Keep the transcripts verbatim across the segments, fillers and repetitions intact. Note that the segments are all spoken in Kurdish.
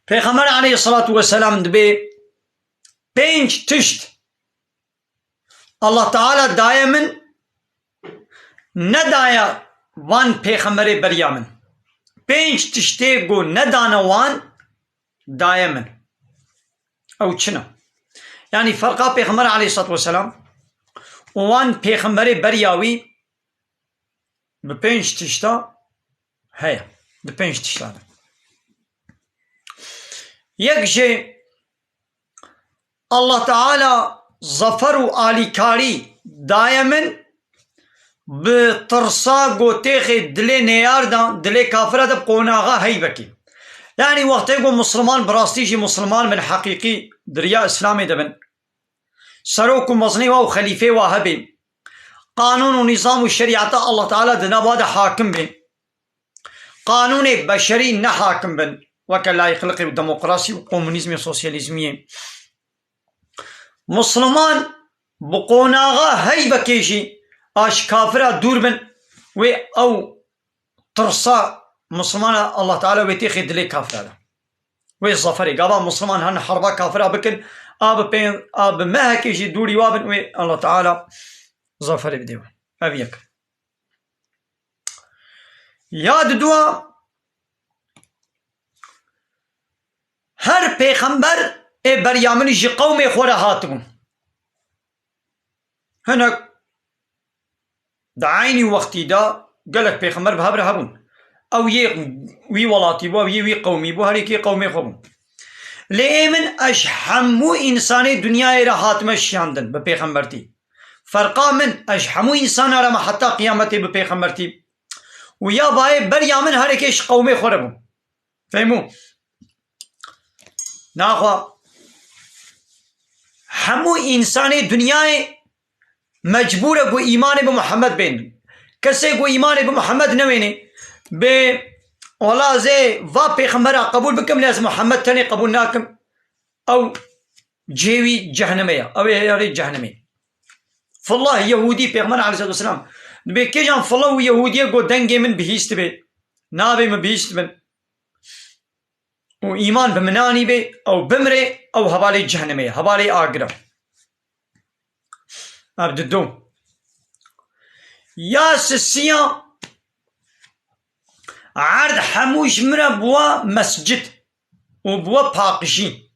Pêxember aleyhissalatu vesselam dibê pênc tişt Allah Teala daye min, nedaye van pêxemberê beriya min. Pênc tiştê ku nedane wan daye min. Ew çi ne? Yanî ferqa pêxember aleyhissalatu vesselam û wan pêxemberê beriya wî bi pênc tişta heye. Di pênc tişta de. Yek jê Allah Teala zafer û alîkarî daye min, bi tirsa ku têxê dilê neyar da, dilê kafira de bi qonaxa heybekê. Yanî wextê ku Musliman bi rastî jî Musliman bin, heqîqî di riya Îslamê de bin, serok û mezinê wa û xelîfê wa hebê, qanûn û nîzam û şerîeta Allah Teala di nava de hakim bê. Qanûnê beşerî ne hakim bin, weke layîqliqê û demokrasî û komunîzmê, sosyalîzmiyê. Musliman bi qonaxa heybekê jî a ji kafira dûr bin, wê ew tirsa Muslimana Allah Teala wê têxê dilê kafira de. Wê zaferê. Gava Musliman hin herba kafira bikin, a bi pê-, a bi mehekê jî dûrî wa bin, wê Allah Teala zaferê bidê we. Ev yek. Ya didua, her pêxember ê beriya min ji qewmê xwe re hatibûn. Hinek di eynî wextî de gelek pêxember bi hev re hebûn. Ew yê wî welatî bû, ew yê wî qewmî bû, her yekê qewmê xwe bû. Lê ê min, ez hemû însanê dinyayê re hatime şiyandin bi pêxembertî. Ferqa min, ez hemû însana re me heta qiyametê bi pêxembertî. Û ya bayê beriya min her yekê ji qewmê xwe re bû. Fehmû? Naxwe hemû însanê dinyayê mecbûr e ku îmanê bi Muhammed bên. Kesê ku îmanê bi Muhammed newênê, bê, wela ez ê va pêxembera qebûl bikim, lê ez Muhammed tenê qebûl nakim. Ew cihê wî cehennemê ye. Ew ê herê cehennemê. Fillah Yehûdî, Pêxember aleyhisselatu vesselam dibê, kêjan fillah û Yehûdiyê got, dengê min bihîst bê, navê min bihîst bin û îman bi min anî bê, ew bimrê, ew hevalê cehennemê ye, hevalê agir e. Ev dido. Ya sisiya, erd hemû ji min re bûwa mescid û bûwa paqijî.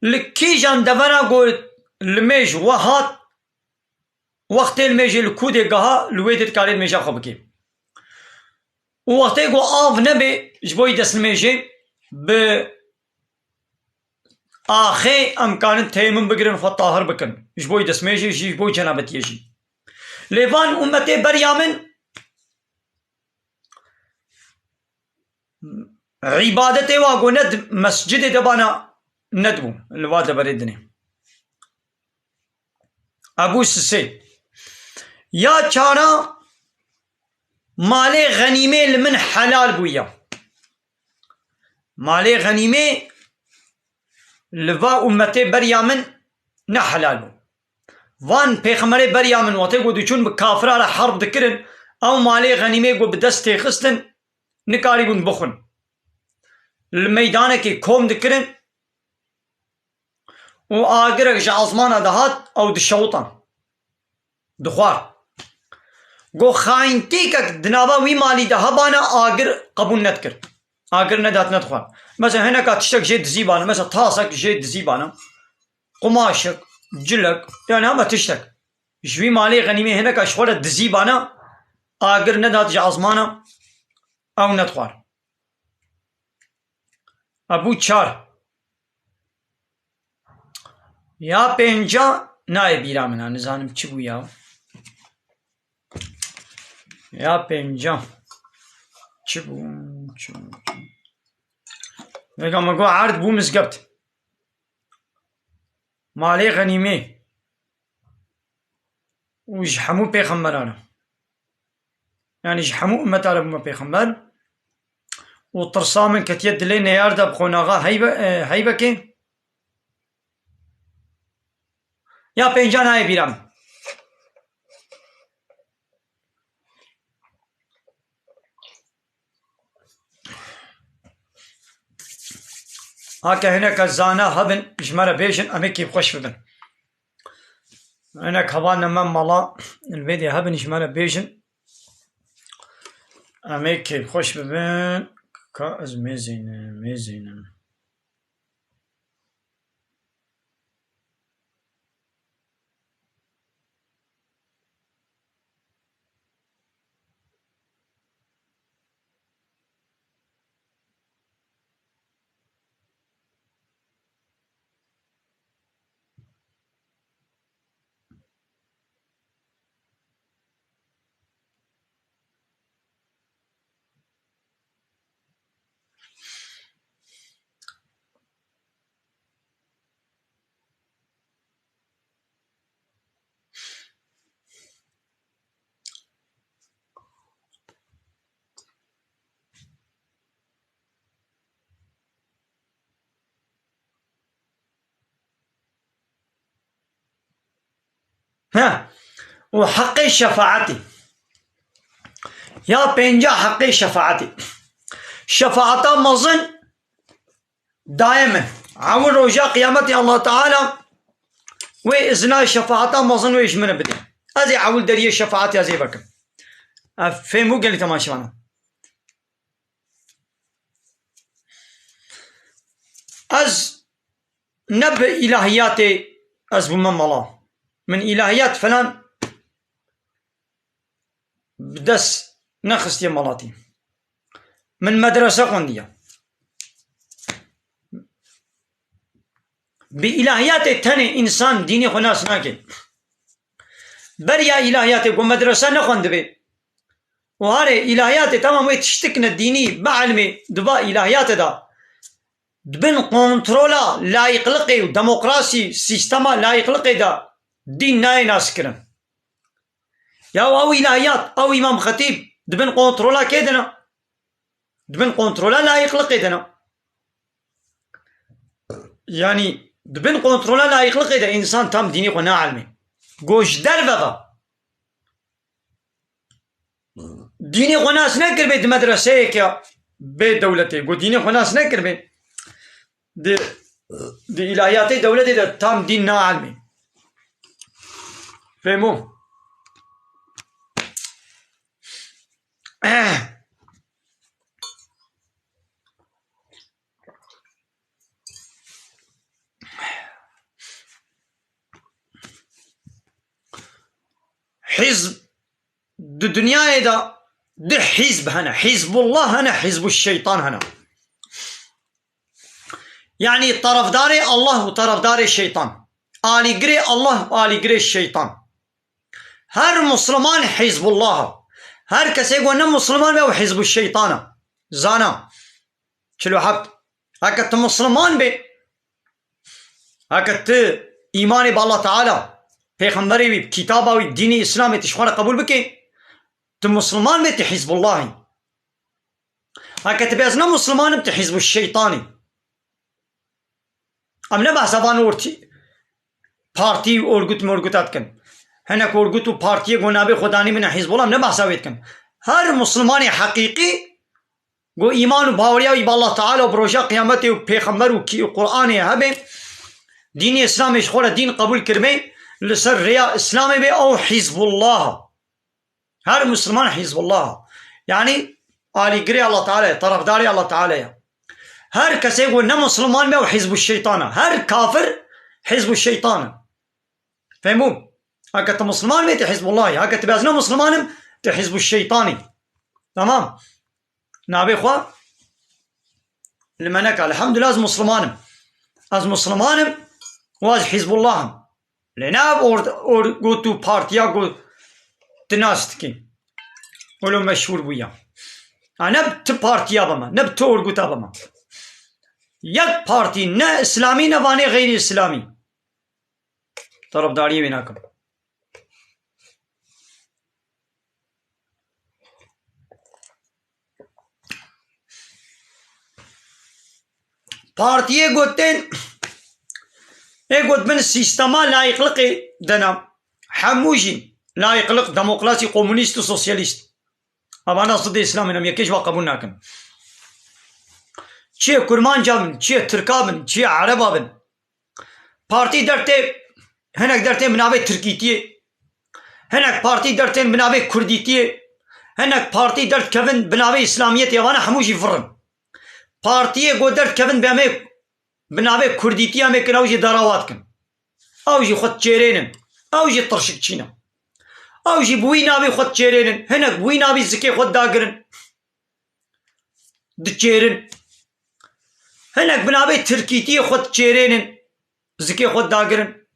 Li kîjan devera ku limêj we hat, wextê limêjê li kûdê giha, li wê dê dikarê limêja xwe bikê. Û wextê ku av nebê ji bo yî destnimêjê, bi axê em karin teyemum bigirin, xwe tahir bikin. Ji bo yî destmêjê jî, ji bo cenabetiyê jî. Lê van ummetê beriya min îbadetê wa ku ne di mescidê de bana nedibû, li va deverê dinê. Ebû Sisê. Ya çara, malê xenîmê li min helal bûye. Malê xenîmê li va ummetê beriya min ne helal bû. Van pêxemberê beriya min wextê ku diçûn bi kafira re herb dikirin, ew malê xenîmê ku bi dest têxistin, nikarîbûn bixwin. Li meydanekê kom dikirin û agirek ji ezmana dihat, ew dişewitan, dixwar. Got, xayintîkek di nava wî malî de hebana, agir qebûl nedikir. Agir nedatine dixwar. Mesela hineka tiştek jê dizî bana, mesela tasek jê dizî bana, qumaşek, cilek, yani hema tiştek. Ji wî malê xenîmê hineka ji xwe re dizî bana, agir nedat ji ezmana, ew nedixwar. Ebû çar. Ya pênca nayê bîra min, ha, nizanim çi bû ya. Ya pênca. Çi bû? Çi bû? Çi bû? Vêga me got erd bû mizgebt. Malê xenîmê. Û ji hemû pêxemberan e. Yanî ji hemû ummeta re bûme pêxember. Û tirsa min ketiye dilê neyar de bi qonaxa heybe-, e, heybekê. Ya pênca nayê bîra min. Heke hineke zana hebin, ji me re bêjin, em ê kêfxweş bibin. Hinek hevalên me mala, li vê dê hebin, ji me re bêjin. Em ê kêfxweş bibin. Ka ez mêzînim, mêzînim. He. Û heqê şefaetê. Ya pênca heqê şefaetê. Şefaeta mezin daye min. Ewil roja qiyametê Allah Teala wê izna şefaeta mezin wê ji min bidê. Ez ê ewil deriyê şefaetê ez ê vekim. Ev fêm û gelî temaşevana. Ez ne bi îlahiyatê ez bûme mala. Min îlahiyat falan bi dest nexistiye malatî. Min medrese xwendiye. Bi îlahiyatê tenê însan dînê xwe nas nake. Beriya îlahiyatê ku medrese nexwendibê û harê îlahiyatê tamam wê tiştik ne dînî bi ilmê di va îlahiyatê de di bin kontrola layîqliqê û demokrasî, sîstema layîqliqê de dîn nayê naskirin. Ya ew îlahiyat, ew Îmam Xetîb di bin kontrola kê de ne? Di bin kontrola layîqliqê de ne? Yanî di bin kontrola layîqliqê de însan tam dînê xwe naelmê. Go ji derve ve dînê xwe nas nekiribê di medreseyeke bê dewletê. Go dînê xwe nas nekiribê di, di îlahiyatê dewletê de tam dîn naelmê. Fehmo? Hizb, di dinyayê de du hizb hene. Hizbullah hene, hizbu şeytan hene. Yanî tarafdarê Allah û tarafdarê şeytan. Alîgirê Allah û alîgirê şeytan. Her Musliman Hizbullah e. Her kesê ku ne Musliman be, ew Hizbu Şeytan e. Zana. Çil û heft. Heke tu Musliman bê, heke tu îmanê bi Allah Teala, pêxemberê wî, kitaba wî, dînê Îslamê tu ji xwe re qebûl bikê, tu Musliman bê, tu Hizbullah î. Heke tu bê ez ne Musliman im, tu Hizbu Şeytan î. Em ne behsa van ortî, partî û orgut morguta dikin. Hinek orgut û partiyê ku navê xwe danî bine Hizbullah, em ne behsa wê dikin. Her Muslimanê heqîqî ku îman û baweriya wî bi Allah Teala û bi roja qiyametê û pêxember û kî-, Qur'anê hebe, dînê Îslamê ji xwe re dîn qebûl kiribê, li ser rêya Îslamê bê, ew Hizbullah. Her Musliman Hizbullah. Yanî alîgirê Allah Teala ye, tarafdarê Allah Teala ye. Her kesê ku ne Musliman be, ew Hizbu Şeytan e. Her kafir Hizbu Şeytan e. Fehmû? Heke tu Musliman bê, tu Hizbullah î. Heke tu bê ez ne Musliman im, tu Hizbu Şeytan î. Tamam. Navê xwe li me neke. Elhamdulillah ez Musliman im. Ez Musliman im û ez Hizbullah im. Lê ne ev or-, orgut û partiya ku tu nas dikî. Wilo meşhûr bûya. Ha, ne bi tu partiya bime, ne bi tu orguta bime. Yek partî, ne Îslamî, ne vanê xeyrî Îslamî. Tarafdariyê wê nakim. Partiyê gotin, ê got bin sîstema layîqliqê de ne. Hemû jî layîqliq, demokrasî, komunîst û sosyalîst. Evana zidê Îslamê ne, em yekê ji wa qebûl nakin. Çiyê Kurmanca bin, çiyê Tirka bin, çiyê Ereba bin. Partî dertê, hinek dertên bi navê Tirkîtiyê. Hinek partî dertên bi navê Kurdîtiyê. Hinek partî derdikevin bi navê Îslamiyetê, evana hemû jî vir in. Partiyê ku derdikevin bi em ê bi navê Kurdîtiyê em ê kin, ew jî derawat kin. Ew jî xwe diçêrênin. Ew jî tirşikçî ne. Ew jî bi wî navî xwe diçêrênin. Hinek bi wî navî zikê xwe dagirin. Diçêrin. Hinek bi navê Tirkîtiyê xwe diçêrênin. Zikê xwe dagirin.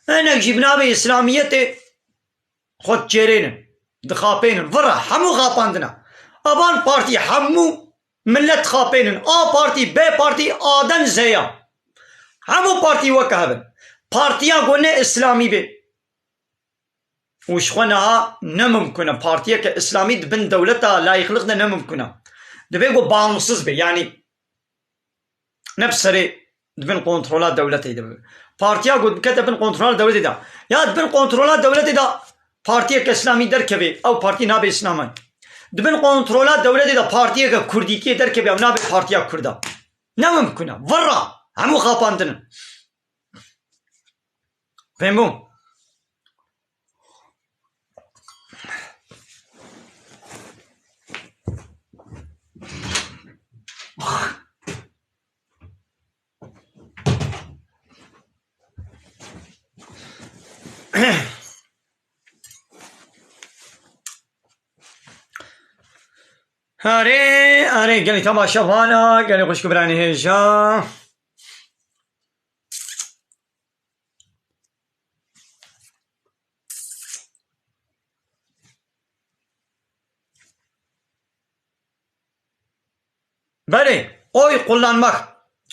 Hinek jî bi navê Îslamiyetê xwe diçêrênin. Dixapênin. Vira hemû xapandina. Evan partî hemû millet dixapênin. A partî, B partî, A D N, Z Y A. Hemû partî weke hev in. Partiya ku ne Îslamî bê. Û ji xwe niha ne mimkun e. Partiyeke Îslamî di bin dewleta layîqliq de ne mimkun e. Divê ku bağımsız be. Yanî ne bi serê di bin kontrola dewletê de bibe. Partiya ku bikete bin kontrola dewletê de. Ya di bin kontrola dewletê de partiyeke Îslamî derkeve, ew partî nabe Îslamî. Di bin kontrola dewletê de partiyeke Kurdîtiyê derkeve, ew nabe Partiya Kurda. Ne mimkun e. Vira hemû xapandin in. Fêm bû? Erê, erê, gelî temaşevana, gelî xwişk û biranî hêja. Belê, oy kullanmak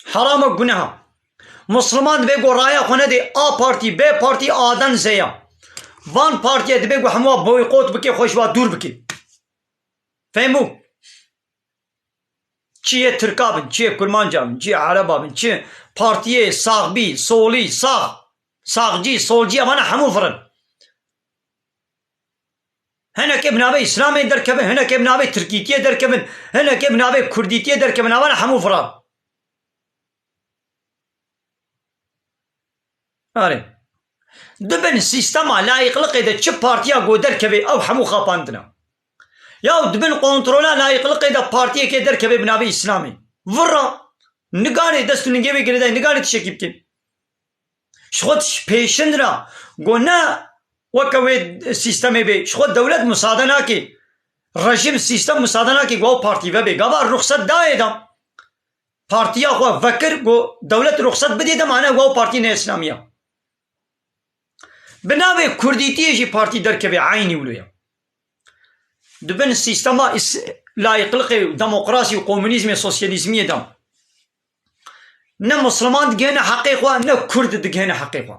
heram e, guneh e. Musliman divê ku raya xwe nedê A partî, B partî, A D N, Z Y A. Van partiye divê ku hemû boykot bike, xwe ji wa dûr bike. Fehmû? Çi yê Tirka bin, çi yê Kurmanca bin, çi yê Ereba bin, çi partiyê saxbî, solî, sax, saxcî, solcî, evana hemû vir in. Hinekê bi navê Îslamê derkevin, hinekê bi navê Tirkîtiyê derkevin, hinekê bi navê Kurdîtiyê derkevin, evana hemû vir in. Erê. Di bin sîstema layîqliqê de çi partiya ku derkeve, ew hemû xapandine. Ya di bin kontrola layîqliqê de partiyekê derkeve bi navê Îslamê. Vira, niganê dest û ningê wê girêdayî, niganê tiştekî bikin. Ji xwe tişt pêşindina, ku ne weke wê sîstemê bê. Ji xwe dewlet musade nake. Rejîm, sîstem musade nake ku ew partî vebe. Gava ruxset dayê de. Partiya xwe vekir, got, dewlet ruxset bidê de, mane wa partî ne îslamî ya. Bi navê Kurdîtiyê jî partî derkeve, eynî wilo ya. Di bin sîstema îs-, layîqliqê û demokrasî û komunîzmê, sosyalîzmiyê de ne Musliman digihêne heqê xwe, ne Kurd digihêne heqê xwe.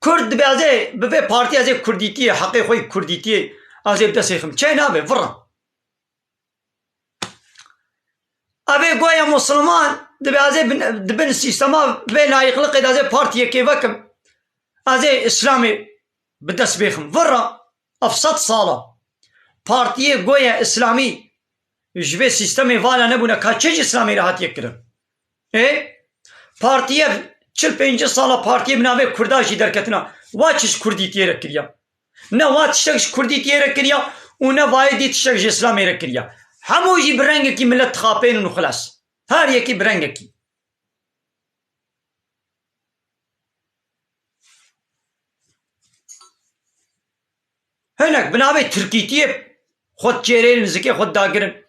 Kurd dibe ez ê bi vê partî, ez ê Kurdîtiyê, heqê xwe yê Kurdîtiyê ez ê bi dest xim. Çê nabe, vira. Ev ê goya Musliman dibe ez ê bin, di bin sîstema vê layîqliqê de ez ê partiyekê vekim. Ez ê Îslamê bi dest bêxim. Vira, ev sed sala partiyê goya Îslamî ji vê sîstemê vala nebûne, ka çi ji Îslamê re hatiye kirin? Ê? Partiye çil pêncî sala partiyê bi navê Kurda jî derketina. Wa çi ji Kurdîtiyê re kiriya? Ne wa tiştek ji Kurdîtiyê re kiriya û ne vayê dî tiştek ji Îslamê re kiriya. Hemû jî bi rengekî millet dixapênin û xilas. Her yekî bi rengekî. Hinek bi navê Tirkîtiyê xwe diçêrênin, zikê xwe didagirin.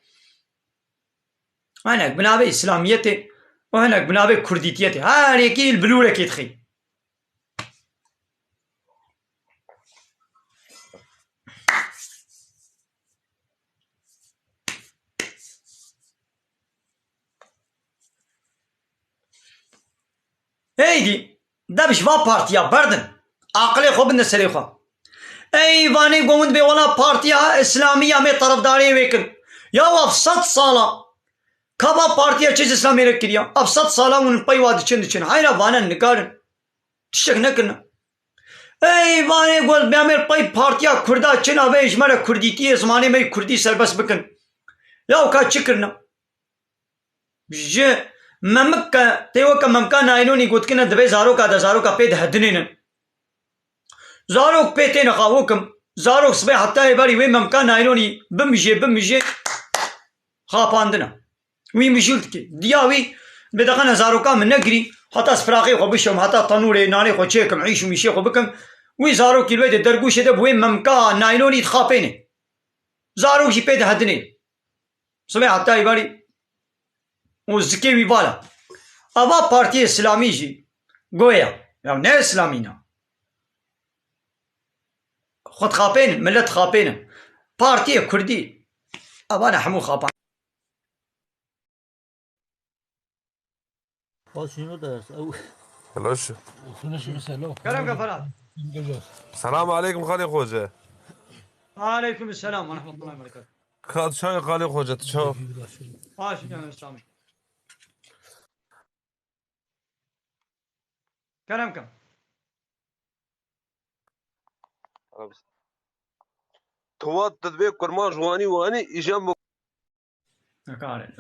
Hinek bi navê Îslamiyetê û hinek bi navê Kurdîtiyetê. Her yekî li bilûrekê dixî. Êdî, dev ji va partiya berdin. Aqilê xwe bidin serê xwe. Ey vanê ku hûn dibê wela partiya Îslamî ya me terefdarê wê kin. Ya ev sed sala. Ka va partiya çi ji Îslamê re kiriya? Ev sed sala hûn li pey wa diçin, diçin. Heyra vane nikarin. Tiştek nekirine. Ey vanê ku me li pey partiya Kurda çin, ev ê ji me re Kurdîtiyê, zimanê me yê Kurdî serbest bikin. Ya ka çi kirine? Ji memike, tê weke memika naylonî gotkine, divê zaroka de, zaroka pê dihedinênin. Zarok pê têne xwe, wek im, zarok sibê heta êvarî wê memika naylonî bimijê, bimijê xapandine. Wî mijûl dike. Diya wî bê dixane zaroka min negirî, heta spiraxê xwe bişom, heta tenûrê nanê xwe çêkim, îş û mîşê xwe bikim. Wî zarokî li wê de dergûşê de bi wê memika naylonî dixapêne. Zarok jî pê dihedinê. Sibê heta êvarî û zikê wî vala. Ava Partiyê Îslamî jî goya. Ya ne Îslamî ne. Xwe dixapênin, millet dixapênin. Partiyê Kurdî. Ava ne hemû xapan. Başını da ew. Helal olsun. Kerem ke Ferhat. Selamun aleyküm Xalê Xoce. Aleyküm selam ve rahmetullahi ve berekatuhu. Ka tu çawa Xalê Xoce, tu çawa? Baş, canım, sağ ol. Kerem ke. Tuwat divê kurmanc wanî wanî îjem. Nekare.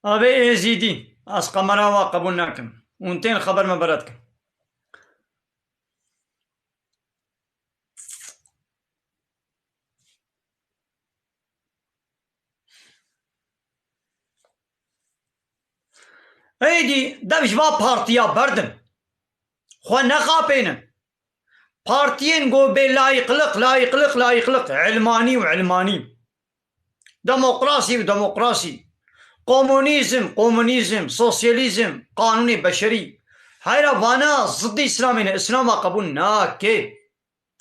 Abi Êzîdî, ez kamera wa qebûl nakim. Hûn tên xeber me beret kin. Êdî dev ji va partiya berdin. Xwe nexapênin. Partiyên ku bê layîqliq, layîqliq, layîqliq, ilmanî û ilmanî. Demokrasî û demokrasî. Komunîzm, komunîzm, sosyalîzm, qanûnê beşerî. Heyra vana ziddî Îslamê ne, Îslam va qebûl nake.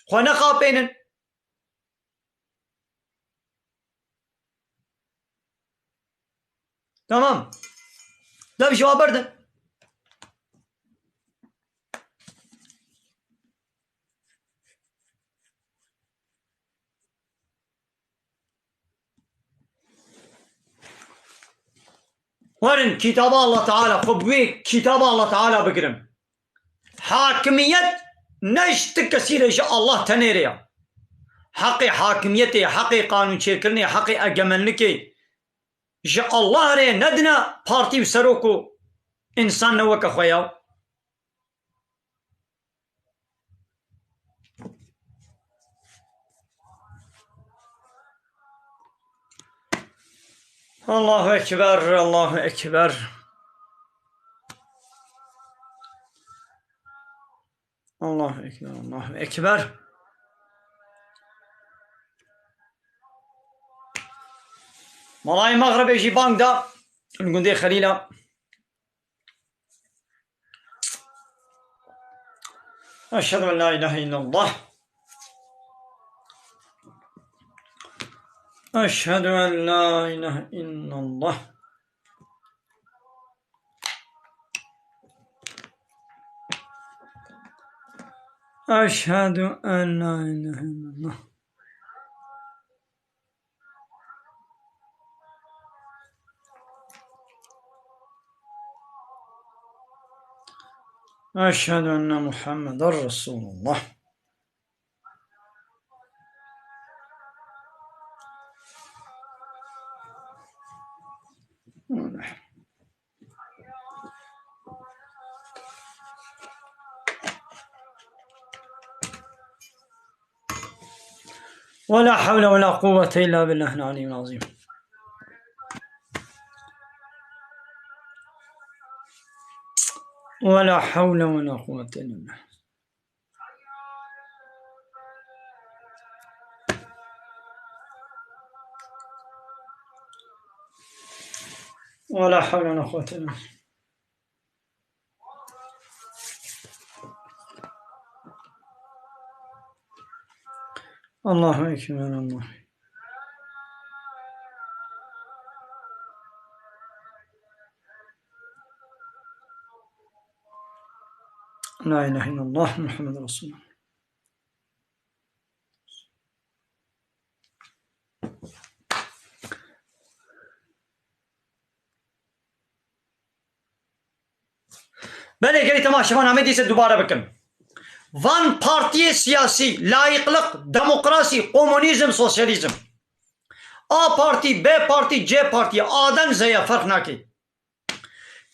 Xwe nexapênin. Tamam. Dev ji wa berdin. Werin kitaba Allah Teala, xwe bi wê kitaba Allah Teala bigirin. Hakimiyet ne ji ti kesî re, ji Allah tenê re ya. Heqê hakimiyetê, heqê qanûnçêkirinê, heqê egemenlikê ji Allah re ye, nedine partî û serok û însan ne weke xwe ya. Allahu Ekber, Allahu Ekber. Allahu Ekber, Allahu Ekber. Malayê Mexribê jî bang da li gundê Xelîla. أشهد أن لا إله إلا الله. أشهد أن لا إله إلا الله. أشهد أن لا إله إلا الله. أشهد أن محمدا رسول الله. ولا حول ولا قوة إلا بالله العلي العظيم. ولا حول ولا قوة إلا بالله. ولا حول ولا قوة إلا بالله. Allahu Ekber, Allah. La ilahe illallah Muhammed Resulullah. Belê, gelî temaşevan, em ê dîse dubare bikim. Van partiyê siyasî, layîqliq, demokrasî, komunîzm, sosyalîzm. A partî, B partî, C partî, A D N, Z Y, ferq nake.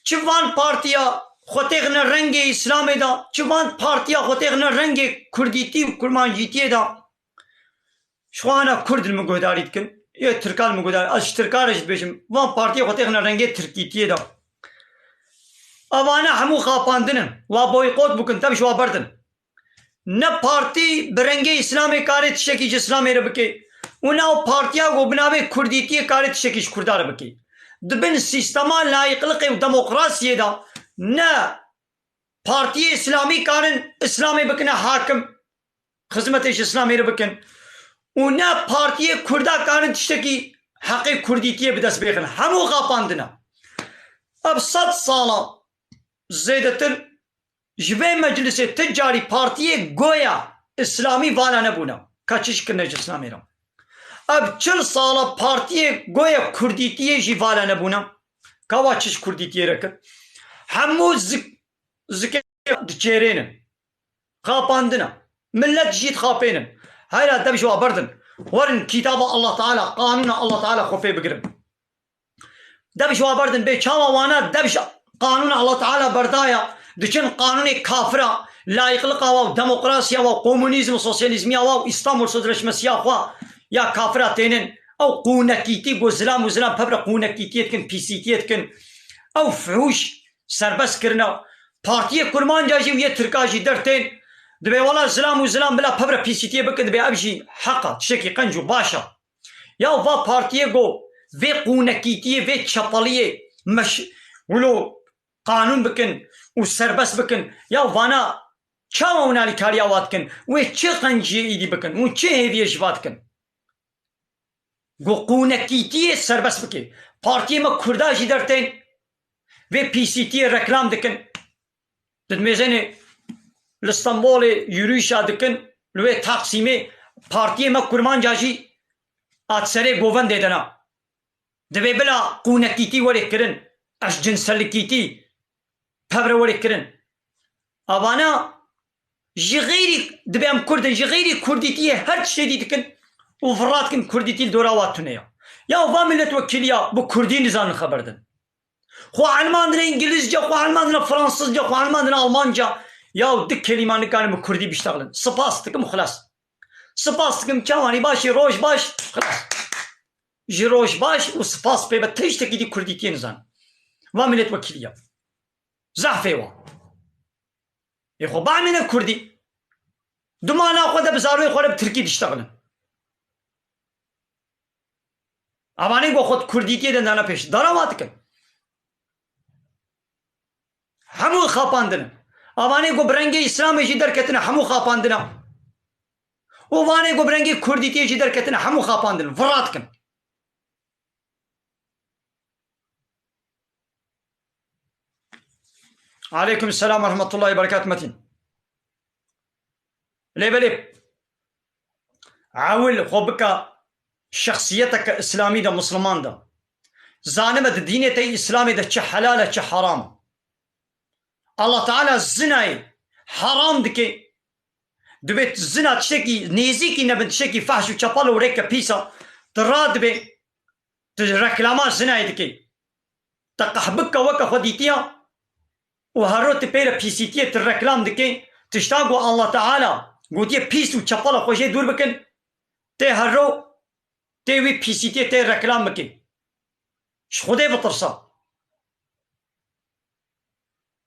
Çi van partiya xwe têxine rengê Îslamê de, çi van partiya xwe têxine rengê Kurdîtî û Kurmancîtiyê de, ji xwe ana Kurd li min guhdarî dikin. Yê Tirkan li min guhdarî. Ez ji Tirkan re jî dibêjim. Van partiyê xwe têxine rengê Tirkîtiyê de. Evane hemû xapandin in. Wa boykot bikin, dev ji wa berdin. Ne partî bi rengê Îslamê kare tiştekî ji Îslamê re bike. Û ne ew partiya ku bi navê Kurdîtiyê kare tiştekî ji Kurda re bike. Di bin sîstema layîqliqê û demokrasiyê de ne partiyê Îslamî karin Îslamê bikine hakim, xizmetê ji Îslamê re bikin û ne partiyê Kurda karin tiştekî heqê Kurdîtiyê bi dest bêxin. Hemû xapandine. Ev sed sala zêdetir ji vê meclisê ti carî partiyê goya Îslamî vala nebûne. Ka çi ji kirine ji Îslamê re? Ev çil sala partiyê goya Kurdîtiyê jî vala nebûne. Ka wa çi ji Kurdîtiyê re kir? Hemû zik-, zikê diçêrênin. Xapandine. Millet jî dixapênin. Heyra dev ji wa berdin. Werin kitaba Allah Teala, qanûna Allah Teala xwe pê bigirin. Dev ji wa berdin. Bê çawa wana dev ji qanûna Allah Teala berdaya, diçin qanûnê kafira, layîqliqa wa û demokrasiya wa û komunîzm û sosyalîzmiya wa û Îstanbul Sözleşmesiya xwe ya kafira tênin. Ew qûnekîtî, ku zilam û zilam pevre qûnekîtiyê dikin, pîsîtiyê dikin. Ew fuhûş serbest kirine. Partiyê Kurmanca jî û yê Tirka jî dertên. Dibê wela zilam û zilam bila pevre pîsîtiyê bikin, dibê ev jî heq e, tiştekî qenc û baş e. Ya va partiyê ku vê qûnekîtiyê, vê çepeliyê meş-, wilo qanûn bikin û serbest bikin. Ya vana çawa hûn alîkariya wa dikin? Wê çi qenciyê êdî bikin? Hûn çi hêviyê ji va dikin? Ku qûnekîtiyê serbest bike. Partiyê me Kurda jî dertên vê pîsîtiyê reklam dikin. Di dimêzênê li Stenbolê yürüyüşa dikin, li wê Taksîmê partiyê me Kurmanca jî a serê govendê de ne. Divê bila qûnekîtî were kirin, eşcinsellikîtî pevre were kirin. Avana ji xeyrî, dibê em Kurd in, ji xeyrî Kurdîtiyê her tiştê dî dikin û vira dikin Kurdîtî li dora wa tune ya. Ya va miletwekîliya bi Kurdî nizanin xeber din. Xwe elmandine Îngilizce, xwe elmandine Fransizce, xwe elmandine Almanca. Ya du kelîma nikarin bi Kurdî biştexilin. Spas dikim û xilas. Spas dikim çawanî başî, roj baş, xilas. Ji roj baş û spas pê be tiştekî dî Kurdîtiyê nizan. Va miletwekîliya. Zehfê wa. Ê xwe bamîne Kurdî. Dumana xwe de bi zarokê xwe re bi Tirkî diştexilin. Evanê ku xwe di Kurdîtiyê de nane pêş, dara wa dikin. Hemû xapandin in. Evanê ku bi rengê Îslamê jî derketine, hemû xapandin in. Û vanê ku bi rengê Kurdîtiyê jî derketine, hemû xapandin in. Vira dikin. Aleykum selam ve rahmetullahi ve berekat Metin. Lê belê, ewil xwe bika şexsiyeteke Îslamî de, Misliman de. Zanibe di dînê te Îslamê de çi helal e, çi heram e. Allah Teala zinayê heram dike. Divê zina tiştekî nêzîkî nebin, tiştekî fehş û çepel û rêke pîsa. Tu radibê, tu reklama zinayê dikê. Te qehbika weke xwe dîtiya û her ro tu pê re pîsîtiyê tu reklam dikê. Tişta ku Allah Teala gotiye pîs û çepela xwe jê dûr bikin, tê her ro tê wî pîsîtiyê tê reklam bikê. Ji Xwedê bitirse.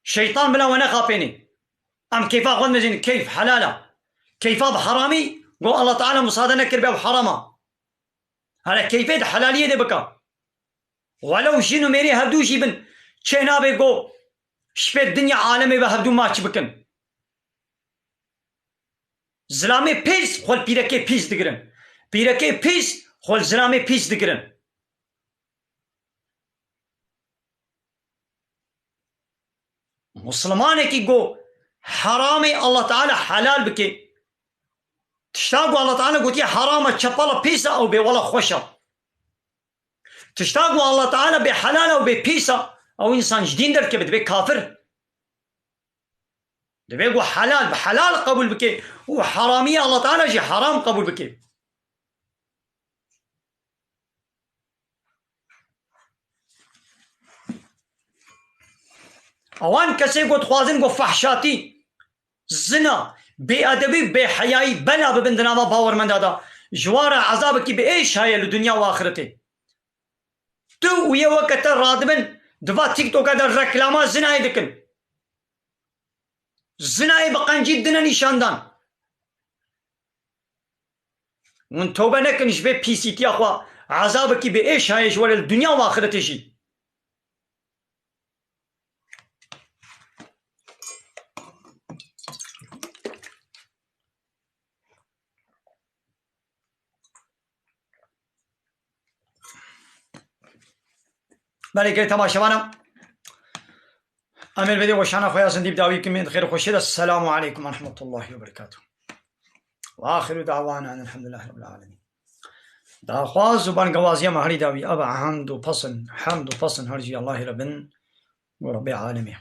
Şeytan bila we nexapênê. Em keyfa xwe dimêzin, keyf helal e. Keyfa bi heramî, go Allah Teala musade nekiribe, ew heram e. Hele keyfê di helaliyê de bike. Welew jin û mêrî hevdû jî bin, çê nabe go ji pê dinya alemê ve hevdû maç bikin. Zilamê pîs xwe li pîrekê pîs digirin. Pîrekê pîs xwe li zilamê pîs digirin. Muslimanekî ku heramê Allah Teala helal bike, tişta ku Allah Teala gotiye herama çepala pîs e ew bê wela xweş e. Tişta ku Allah Teala bê helal e û bê pîs e, ew însan ji dîn derkeve, dibe kafir. Divê ku helal bi helal qebûl bike û heramiya Allah Teala jî heram qebûl bike. Ewan kesê ku dixwazin ku fehşatî, zina, bêedebî, bêheyayî bela bibin di nava bawermenda de, ji wan re ezabekî bi êş heye li dinya û axretê. Tu û yê weke te radibin, di va TikToka de reklama zinayê dikin. Zinayê bi qencî dine nîşandan. Hûn tobe nekin ji vê pîsîtiya xwe, ezabekî bi êş heye ji we re li dinya û axretê jî. Belê gelê temaşevana, em ê li vê weşana xwe ya zindî bi dawî bikin, em ê di xêr û xweşiyê de. Selamu aleykum ve rahmetullahi ve berekatuh. Ve axiru dawana enelhamdülillahi rabbil alemin. Daxwaz û bangewaziya me herî dawî, eva hemd û pesn, hemd û pesn her jî Allahî re bin û Rebbê alemê.